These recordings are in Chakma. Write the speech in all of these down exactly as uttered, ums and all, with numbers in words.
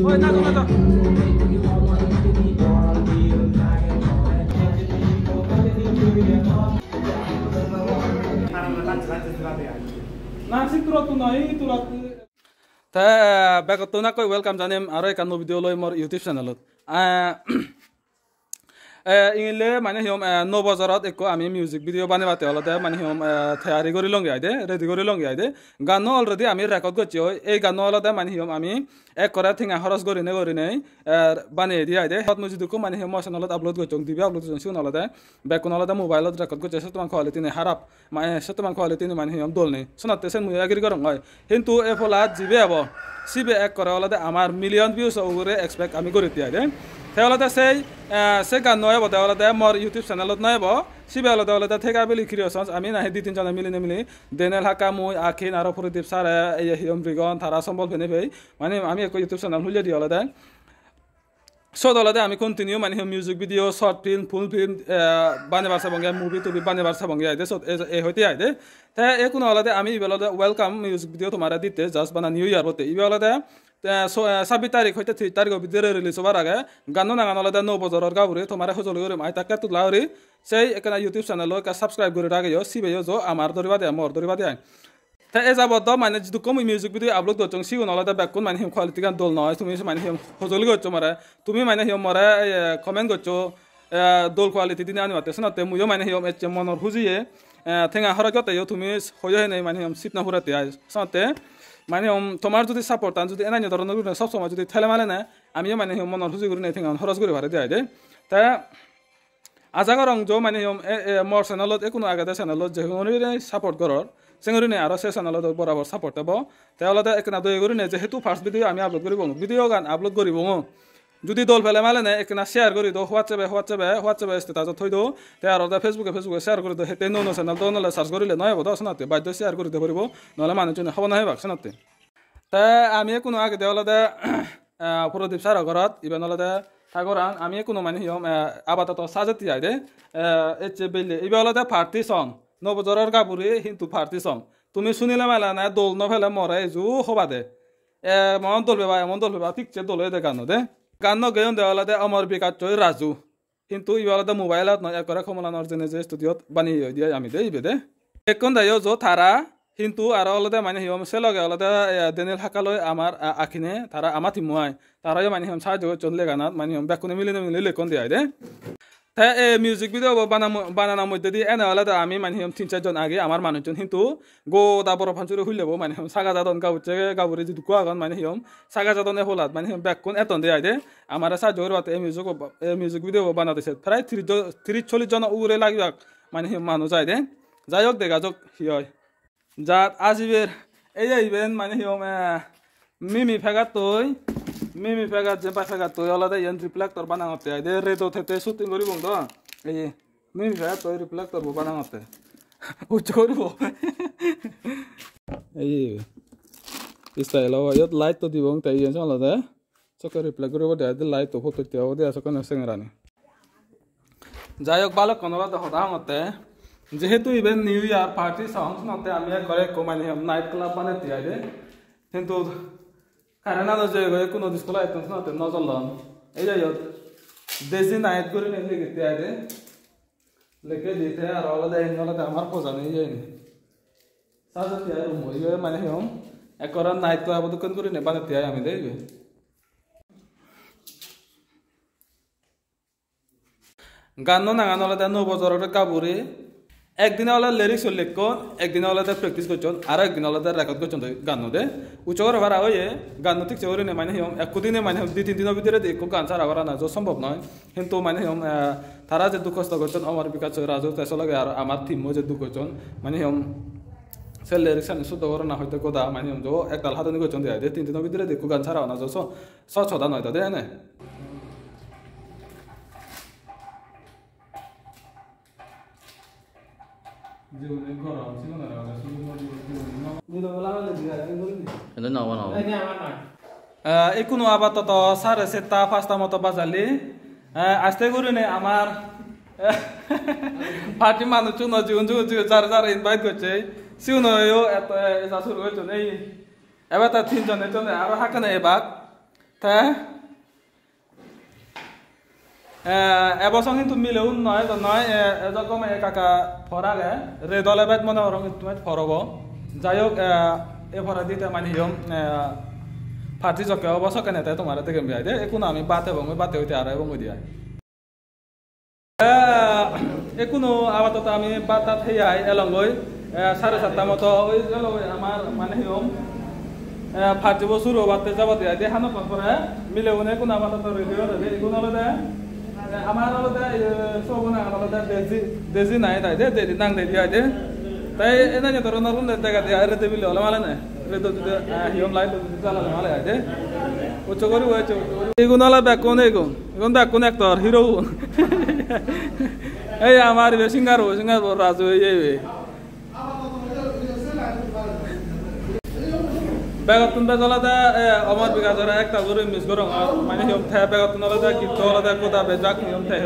Te, eh, begottun ekko welcome janem aro ekkan nuo video loi mor YouTube channelot. Eh, eh, ingile mane hi hom, eh, nuo bojorot ekko ami music video banebatte olode mane hi hom, eh, teyari guri longe aide, ready guri longe aide. Ganno already ami record gocche oi. Ei ganno olode mane hi hom ami ekkore tenga horos gurine gurine, eh, baneye di aide. Hot mui jidukko mane hi hom mo channelot upload gocchong, dibe upload gocchong, sigun olode bekkun olode mobile-ot record gocche, sottoman quality nei, harap. Mane sottoman quality ni mane hi hom dol nei. Sonatte sen mui agree gorong oi. Hintu ei polat jibe ebo, sibe ekkore olode amar million views o ugure expect ami guritte aide. Te olode sei, eh, se ganno ebode olode mor YouTube channelot no ebo. Sibe olode olode Thegabili Creations, ami nahi di tin jone milinei mili, Daniel Hakka, mui, Akin aro Prodip sir e, ei hi hom Rigon, tara sombol penei pei. Mane ami ekko YouTube channel hulle di olode. Sot olode ami continue mane hi music video, short film, full film, eh, banebar sabonge, movie tubi banebar sabonge aide, sot e, e hoite aide. Te ekkuno olode ami ibe olode welcome music video tomare ditte, just bana New Year botte. Ibe olode, eh, so, eh, sabbis tarik hoite tris tarikho bidire release obar age. Ganno nangan olode Nuo Bojoror Gaburi, tomare hojoli gurim, ai takke tula guri. Sei ekkena YouTube channel-o ekka subscribe guri rageyo, sibeyo jo amar dori bade ai, mor dori bade ai. Te e jabot do mane jidukko mui music video upload gocchong, sigun olode bekkun mane hi hom quality gan dol noi, tumi mane hi hom hojoli goccho more, tumi mane hi hom more, eh, comment goccho, eh, dol quality dinei anibatte, senotte muiyo mane hi hom ecche monor hujiye, eh, tenga horoj gotte yo tumi hoyo henei mane hi hom sit no purette ai, senotte mane hi hom tomar judi support an judi enanyo doronor gurine sob somoi judi thele male ne, amiyo mane hi hom monor huji gurine tenga horoj guri pare de ai de. Te aja gorong jo mane hi hom, e, e, mor channelot ekkuno agede channelot je hon gurinei support goror, sen gurinei aro se channelot borabor support ebo. Te olode ekkena doye gurinei jehetu first video ami upload guribong, video gan upload guribong. Judi dol pele male ne ekkena share guri do, WhatsApp-e, WhatsApp-e, WhatsApp-e status-ot thoi do, te aro de Facebook-e, Facebook-e share guri do, hette nuo nuo channel do nole search gurile noi obo do, senotte bajjo share guri de poribo, nole manuchune hobor no pebak senotte. Te ami ekkuno agede olode, eh, Prodip saro gorot, iben olode ta goran, ami ekkuno mane hi hom, eh, apatoto sajetti ai de, eh, ecche belle. Ibe olode party song, nuo bojoror gaburi hintu party song. Tumi sunile mele ne dol no pele more eju hoba de. Emon dol peba, emon dol peba, thik se dol oye de ganno de. Ganno geyon de olode Omor Bikash choi Raju. Hintu ibe olode mobile-ot noi, ekkore Komolanor jene je studio-t baneye oide ami de ibe de. Bekkun de yo jo tara, hintu aro olode mane hi hom se loge olode, eh, Daniel Hakka loi amar, ah, Akine, tara ama team-o ai. Tara yo mane hi hom sahajjo gocchon leganat, mane hi hom bekkune milinei mili lekkon de ai de. Te ei music video bo banamo-, banana moddedi ene olode ami mane hi hom tin ser jon agi amar manuchun, hintu goda Boro Pansury hulle bo mane hi hom saga jadon, gabucche gaburi jidukko agon mane hi hom saga jadon ei polat, mane hi hom bekkun etton de ai de. Amare sahajjo guribatte ei music bo, ei music video bo banade set prai tris jo-, tris chollish jono ugure lagibak mane hi manuj ai de. Jai hok, dega jok hi oi. Jat ajiber, ei je iben mane hi hom, eh, mimi pegattoi, mimi pegat, jempai pegattoi olode iyen reflector banangotte ai de, redo tette shooting guribong do. Ei je, mimi pegattoi reflector bo banangotte. Ucche guribo. Ei je, style obo, iyot light to dibong, te iyen olode sokke reflect guribo de, de light to phototte obode ai sokkene sengerani. Jai hok, balukkun olo de hoda hongotte. Jehetu iben New Year party song, senotte ami ekkore ekko mane night club banetti ai de. Hintu current-ano jeyegoi, ekkuno disco light-tun senotte no jolon. Ei je iyot Desi Night gurinei ligitte ai de. Likke di te aro olode indi olode amar pojani iyeni. Sajetti ai room-o, ibe mane hi hom ekkore night club-o dokken gurinei banetti ai ami de ibe. Ganno nangan olode Nuo Bojoror Gaburi. Ekdine olode lyrics-o lekkon, ekdine olode practice gocchon, aro ekdine olode record gocchon de ganno de. Ucche guri para oye, ganno thik se gurinei mane hi hom, ekko dine mane hi hom, di tin dino bidiredi ekko gan sara gorana jo sombhob noi. Hintu mane hi hom, eh, tara je duk hosto gocchon, Omor Bikash, Raju, te se loge aro amar team-o je duk gocchon, mane hi hom, se lyrics-ani suddo gorana hoite goda, mane hi hom, jo ektal hadoni gocchon de ai de, tin dino bidiredi ekko gan sara gorana jo so, so soda noi de ene. Ede no, no. Eh, ekkuno apatoto sare satta pasta moto bajali. Eh, aste gurine amar, eh, party manuchun jigun jigun jigun jare jare invite gocche. Sigun oyo eto, eh, eja suru gocchon. Ei, ebe ta tin jon ejjon, aro hakkene ebak. Te, eh, ebo song hintu mileun noi, ejo noi, eh, ejo gome ekka ekka por age, red ole bej mone gorong ittu bej por obo. Jai hok, eh, e poredi te mane hiyom, eh, party jokke obo sokkene te tomare degem bi ai de. Ekkunu ami bhat hebong, oi bhat heite aro ebong oi di ai. Eh, ekkunu apatoto ami bhat tat hei ai elongoi, eh, sare satta moto oi elongoi amar mane hiyom, eh, party bo suru obatte jabode ai de, hanokkon pore milegune ekkunu apatoto ready oi de, igun olode, eh, amar olode, eh, sobo nang olode Desi, Desi nai dai de, Desi nang Desi ai de. Tai enanye doronor gunde dega de ai, rede bile ole male ne. Rede dide, eh, hiyom light dide jalale male ai de. Uccho guri, uccho guri. Igun ole bekkun igun. Igun bekkun actor, hero gun. Ei amar ibe singer bo, singer bo Raju ei, ei, ei. Begottun bej olode, eh, Amar Bikash ore ektal guri miss gorongor. Mane hiyom te begottun olode gitto olode goda bejak hiyom te,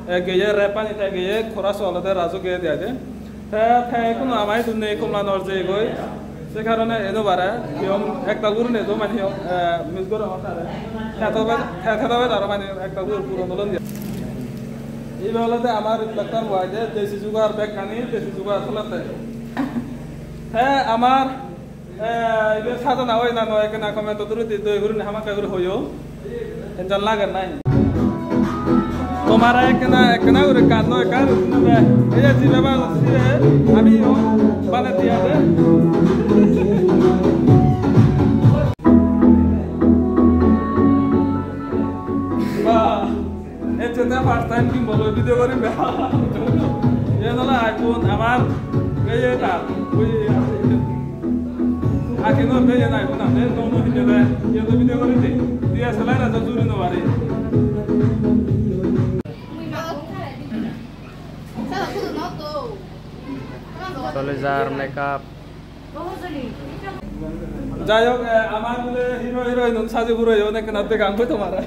eh, geye rap ani te geye chorus olode Raju geye de ai de. Te, te ekkunu ama idu nei, Komlanor jeyegoi. Se karone eno bare, hiyom ektal guri nejo mane hiyom, eh, miss gorongor tare. Te tobe, te, te tobe aro mane ektal guri puron olon diye. Ibe olode amar reflector bo ai de, desi jugar bekkani, desi jugar solette. Te amar, eh, ibe sajana oi na noi ekkena comment-o duridi doi gurinei hamakkai guri hoyo. Tension lager nai. Tomare ekkena, ekkena guri ganno ekka guri sunebe. Ei je jibe bana sibe, ami o bana diya de. Bah, ecche te first time gimbal loi video gorim be. Iyen ole iPhone amar, ei eta, ui, Akinor de iyen iPhone age, no, no, hinne de, iyen do video gori de. D S L R ajo juri no pari. Chole jar makeup. Jai hok, eh, amar bole hero heroine un saji puro yo, ekkena degang goi tomare.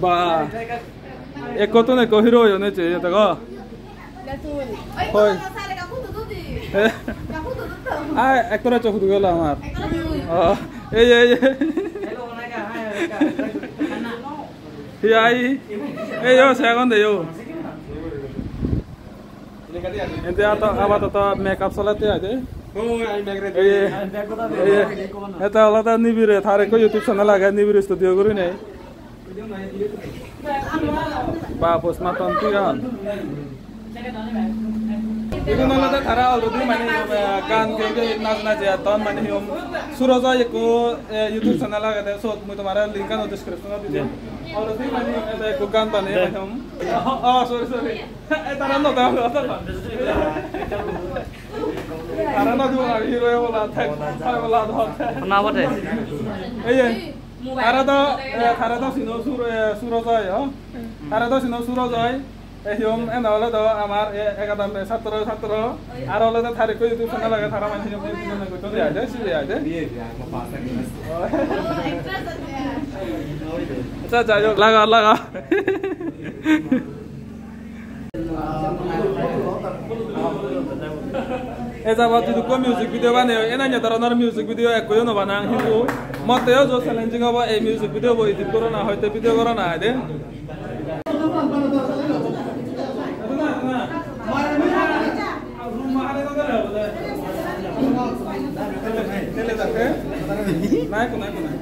Ba. Ekko tun ekko hero oyon ecche, iye dego. Hoi. Eh? Ai, ekko raccho hudu gelo amar. Oh, ei, ei, ei. Hi ai? Ei, yo, se agon de, yo. Ente ato, apatoto makeup solette ai de. Ei, ei. Eta olode Nibire, tar ekko YouTube channel age, Nibire Studio gurinei. Ba, postmortem toyon. Igun olode tara already mane, eh, gan gei gei naj naje etton mane hiyom. Surajoi ekko, eh, YouTube channel agede, sot mui tomare link-an description-ot di dim. Already mane ekko gan baneye mane hiyom. Oh, oh, sorry, sorry. Eh, tara no degong, tara no degong, ami hero obola, thek, thek obola, thek. Na bode. Ei, ei. Tara do, eh, tara do sino Sur-, eh, Surajoi, oh. Tara do sino Surajoi. Eh, hiyom, ena olode amar, eh, ekadam, eh, satro, satro. Aro olode tar ekko YouTube channel age, tara mane hiyom, hiyom, hiyom, hiyom, ai de, sibe ai de. Acha, jai hok, laga, laga. E jabot jidukko music video baneyo, enanyo doronor music video ekkoyo no banang, hintu motteyo jo challenging obo ei music video bo edit gorana, hoite video gorana ai de. Nai, nai, nai.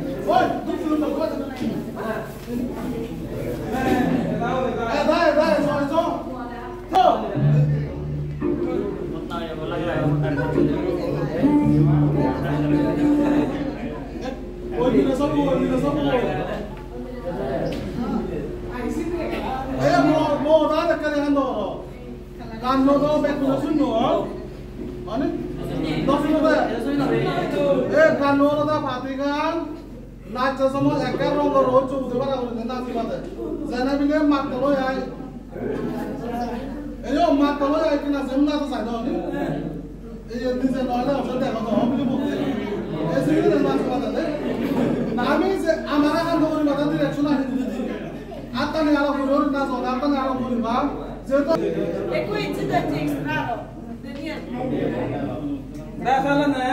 Nacche somoy ekka rongo rohoccho udi para gurinei naji pade. Jene bile matto loi ai. Eyo matto loi ai kina jem najo sai do ni. Eyo nije noile ojo dego do hobili botte. Esi guri naji pade de. Ami je amara kan do guri mata direction ahi dile di. Attani aro guri najo, attani aro guri ba. Jeto. Ekko inchi do inchi extra aro. Denier. Da sala ne.